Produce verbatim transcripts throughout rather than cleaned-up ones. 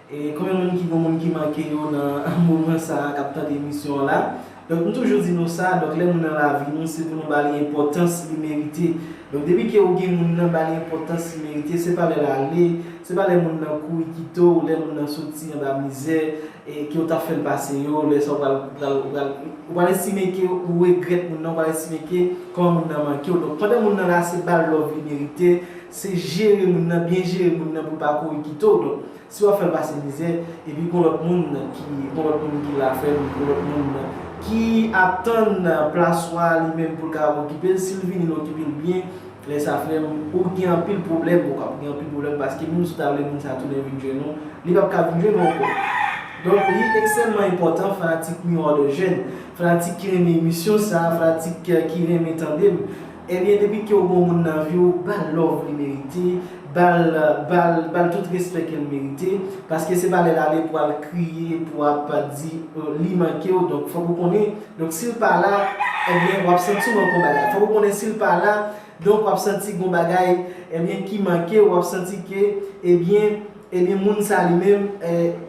E konbyen moun ki gon moun ki manke yo nan moman sa a k ap tande emisyon an la? Donk, m toujou di nou sa, donk, lè moun nan lavi nou, se pou nou ba li enpòtans li merite. Donk, depi ke ou gen moun nan, ba li enpòtans li merite, se pa lè l ale, se pa lè moun nan kouri kite w, lè moun nan soti anba mizè, e ke w t ap fè l pase yo, lè sa w pral, pral, pral, ou pral estime ke ou regrèt moun nan, ou pral estime ke kòman moun nan manke w. Donk, pandan moun nan la, se ba l love li merite, se jere moun nan, byen jere moun nan pou l pa kouri kite w. Donk, si w ap fè l pase mizè, epi gon lòt moun ki, gon lòt moun ki la, frè m, gon lòt moun ki atann plas ou a li menm pou l ka okipe l, si l vini, l okipe l byen, lè sa, frè m, ou gen anpil pwoblèm, ou ka gen anpil pwoblèm, paske menm si w ta vle moun sa tounen vin jwenn ou, li p ap ka vin jwenn ou ankò. Donk, li ekstrèmman enpòtan, fanatik Miroir de Jeunes, fanatik ki renmen emisyon sa, fanatik, eh, ki renmen tande m, ebyen, depi ke w gon moun nan vi w, ba l love li merite, ba l, ba l, ba l tout respè ke l merite, paske se pa lè l ale pou al kriye, pou ap di, eh, li manke w, donk fòk ou konnen, donk si l pa la, ebyen, w ap santi w manke yon bagay. Fòk ou konnen si l pa la, donk w ap santi gon bagay, ebyen, ki manke w, w ap santi ke, ebyen, ebyen, moun sa li menm, eh,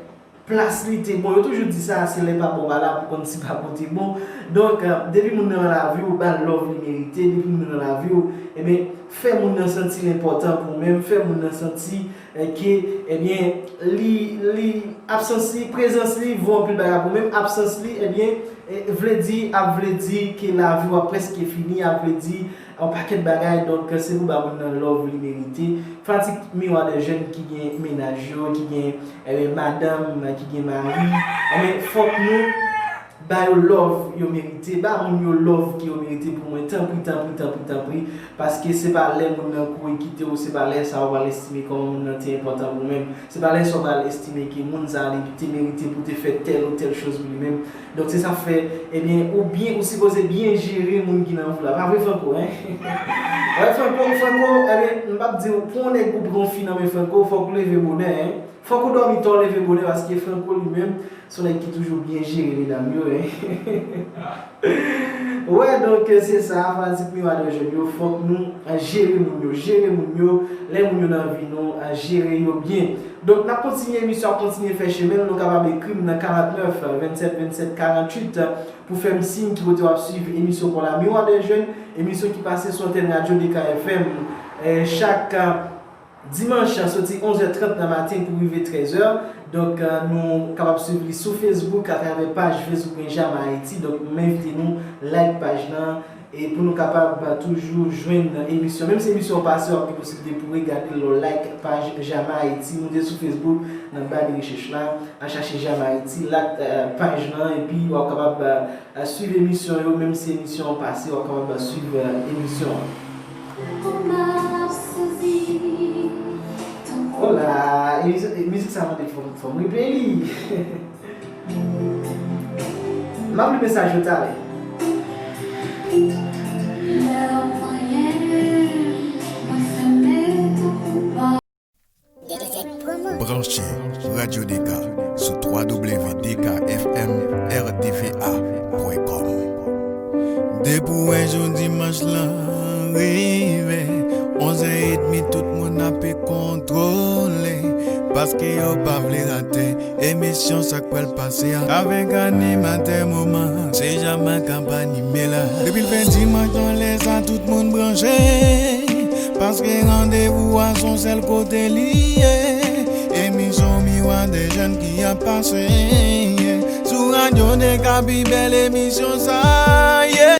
plas li te bon. Yo toujou di sa, se lè pa bon pa la pou konn si pa bon te bon. Donk, eh, depi moun nan nan lavi w, ba l love li merite. Depi moun nan nan lavi w, ebyen, fè moun nan santi l enpòtan pou ou menm. Fè moun nan santi, eh, ke, ebyen, li, li, absans li, prezans li vo anpil bagay pou ou menm. Absans li, ebyen, eh, vle di, ap vle di ke lavi w ap prèske fini, ap vle di, yon pakèt bagay, donk, se pou ba moun nan love li merite. Fanatik Miroir de Jeunes ki gen mennaj yo, ki gen, eh, madanm, ki gen mari, eh, fòk nou ba yo love yo merite, ba moun yo love ke yo merite pou mwen, tanpri, tanpri, tanpri, tanpri, paske se pa lè moun nan kouri kite w, se pa lè sa w pral estime kòman moun nan te enpòtan pou ou menm, se pa lè sa w pral estime ke moun sa li te merite pou te fè tèl ou tèl choz pou li menm. Donk, se sa k fè, ebyen, ou byen, ou sipoze byen jere moun ki nan vi w la. Pa vre, Franco, en? Wè, Franco, Franco, ebyen, m p ap di w, pou yon nèg ou pran yon fi nan men Franco, fòk ou leve bonè, en. Fòk ou dòmi tò, leve bonè, paske Franco li menm, se yon nèg ki toujou byen jere medam yo, en. Wè, donk, se sa, fanatik Miroir de Jeunes yo, fòk nou, eh, jere moun yo, jere moun yo, lè moun yo nan vi nou, eh, jere yo byen. Donk, n ap kontinye emisyon, ap kontinye fè chemen l. Nou kapab ekri m nan karantnèf vennsèt vennsèt karanntuit pou fè m siy ki kote w ap swiv emisyon Pon la Miroir de Jeunes, emisyon ki pase sou antèn radyo D K F M, eh, chak, eh, dimanch, soti onz è trant nan maten pou rive trèz è. Donk, eh, nou kapab swiv li sou Facebook, atravè paj Facebook Benjam Ayiti. Donk, m envite nou like paj lan, e pou nou kapab, eh, toujou jwenn emisyon. Menm si emisyon an pase, w ap gen posiblite pou regade l lè w like paj Jama Ayiti. Nou te sou Facebook, nan ba de rechèch la, al chache Jama Ayiti, like, eh, paj lan, epi w ap kapab, eh, swiv emisyon yo, menm si emisyon an pase, w ap kapab swiv, eh, emisyon an. Hola, emisyon, eh, mizik sa mande fò m, fò m replay li. M ap li mesaj yo talè. Branche Radyo D K sou w w w dot d k f m r t v a pwen kòm. Depi w wè jou dimanch lan rive, onz è edmi tout moun ape kontwole, paske yo pa vle rate emisyon sa k pral pase a, avèk animatè moman, se Jama k ap anime la. Depi l fè dimanch nan lè sa, tout moun branche, paske randevou a se yon sèl kote li ye. Emisyon Miwa de Jèn ki ap pase, sou radyo de ka pi bèl emisyon sa.